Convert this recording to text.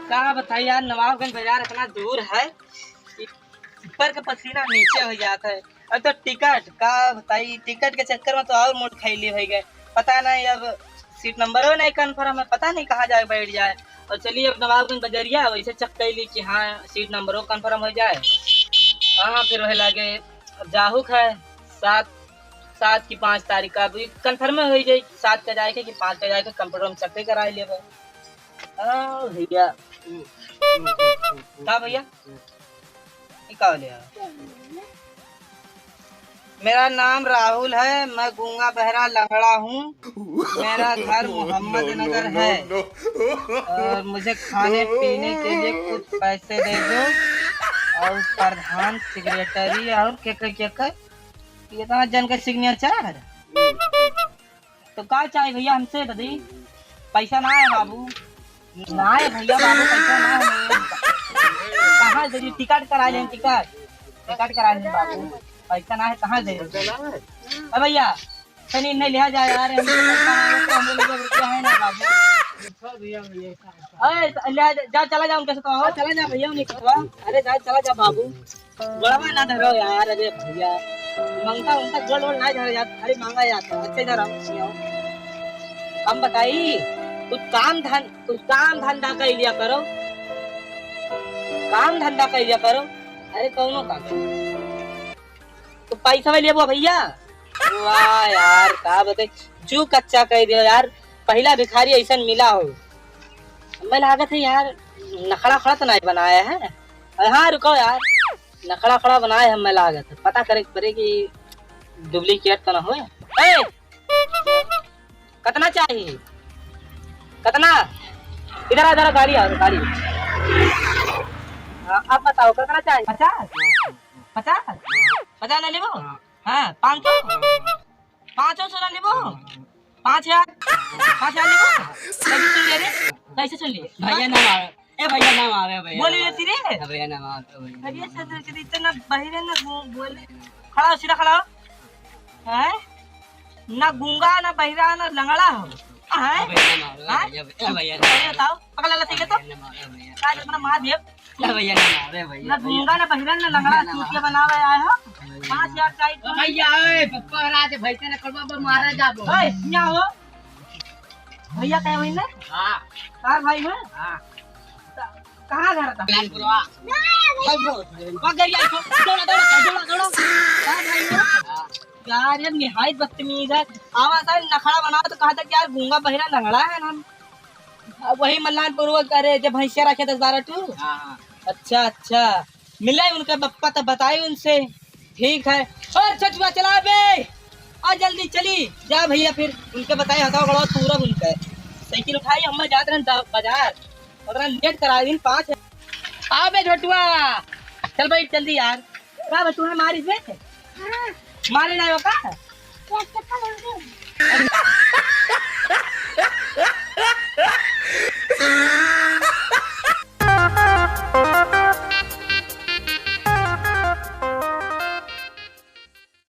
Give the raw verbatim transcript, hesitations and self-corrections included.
का बताई यार, नवाबगंज बाजार इतना दूर है कि ऊपर के पसीना नीचे हो जात है। अब तो टिकट का बताई, टिकट के चक्कर में तो और मोट खैली हो गए। पता नहीं अब सीट नंबरो नहीं कन्फर्म है, पता नहीं कहाँ जाए बैठ जाए। और चलिए अब नवाबगंज बजरिया वैसे चेक कर ली कि हाँ सीट नंबरो कन्फर्म हो जाए। हाँ फिर वही लागे अब जाहू का है सात, सात की पाँच तारीख का अभी कन्फर्म हो जाए, सात का जाए के कि पाँच का जाए के कंप्यूटर में चेक करा लेबे। हाँ भैया। का भैया? ये का बोले यार? मेरा नाम राहुल है, मैं गूंगा बहरा लंगड़ा हूँ। मेरा घर मोहम्मद नगर है और मुझे खाने पीने के लिए कुछ पैसे दे दो। और प्रधान सेक्रेटरी और के के के के ये तो जन का सिग्नेचर है। तो का चाही भैया हमसे दादी? पैसा ना है बाबू, ना है भैया बाबू, पैसा ना है। कहाँ जरूरी टिकट करा लें, टिकट, टिकट करा लें बाबू, पैसा ना है, कहाँ जरूरी? अब भैया तनी नहीं लिया जाए यार, हम तो पैसा ना है, तो हम लोग रुपया है ना बाबू। अरे ले जा, जा, चला जा उनके से कहो। हाँ, चला जा भैया उनके से कहो। अरे जा, चला जा बाबू। गोड़वा ना धरो यार, अरे भैया, मंगता उनका गोड़ वोड़ ना धरो यार, खाली मांगा जाता है, अच्छे धरो। हम बताई, कुछ काम धन-, कुछ काम धंधा कर लिया करो, काम धंधा कर लिया करो। अरे कौनो काम, तो पैसा में लेबो भैया। वाह यार, का बताई, जू कच्चा कह दियो यार, पहला भिखारी ऐसा मिला हो। हमें लागत है यार, नखड़ा खड़ा तो नहीं बनाया है। अरे हाँ, रुको यार, नखड़ा खड़ा बनाए हमें लागत है, पता करे के पड़े कि डुप्लीकेट तो ना होए। ए, कितना चाहिए? कितना? इधर आ, इधर आ, गाड़ी आ, गाड़ी। हाँ, अब बताओ, कितना चाहिए? पचास? पचास? पचास ना लेबो? हाँ, पाँच सौ? पाँच सौ सोना लेबो? पाँच हजार? पाँच हजार लेबो? कैसे सुन ले रे? कैसे सुन ले? भैया ना मारे। ए भैया ना मारे भैया। बोल ना रे मारे। तेरे? ए भैया ना मारे भैया। अरे सर, तेरे इतना बहिरे ना बो-, बोले। खड़ा हो, सीधा खड़ा हो। हैं? ना गूंगा, ना बहिरा, ना लंगड़ा हो। हैं? ए भैया ना मारे हाँ? भैया, ए भैया ना अरे मारे। बताओ, पकड़ ला, ठीक है तो? भैया ना मारे भैया। आज अपना महादेव। ए भैया ना मारे भैया, ना भैया। गूंगा, ना बहिरा, ना लंगड़ा, भैया ना सूट के मारे। बनावे आए हो। भैया पाँच ना हजार चाहिए मारे। तो। भैया, ए, पप्पा राज भैया ने करवा मारा जाबो। ए, यहाँ हो। भैया कहे वही ना? हाँ। कार भाई है? हाँ। त-, कहाँ घर था? लालपुरवा। भाग गई यार, दौड़ा, दौड़ा, दौड़ा, दौड़ा। कार भाई है? हाँ। यार, ये निहायत बदतमीज है। आवा सा नखड़ा बना तो कहा था कि यार गूंगा बहिरा लंगड़ा है ना। अब वही मल्लानपुर वो करे, जब भैंसिया रखे दस बारह ठू। हाँ, हाँ। अच्छा, अच्छा। मिले उनके बप्पा तो बताई उनसे। ठीक है। और छोटुआ चला बे, आ जल्दी चली जा भैया, फिर उनके बताए हटाओ गड़वा पूरा उनके। साइकिल उठाई हम जात रहन दा-, बाजार, उतना लेट करा दिन पाँच। आ बे छोटुआ, चल भाई जल्दी यार। का बे तू है मारिस बे? हाँ। मारे ना हो का? यार चप्पल उड़ गई।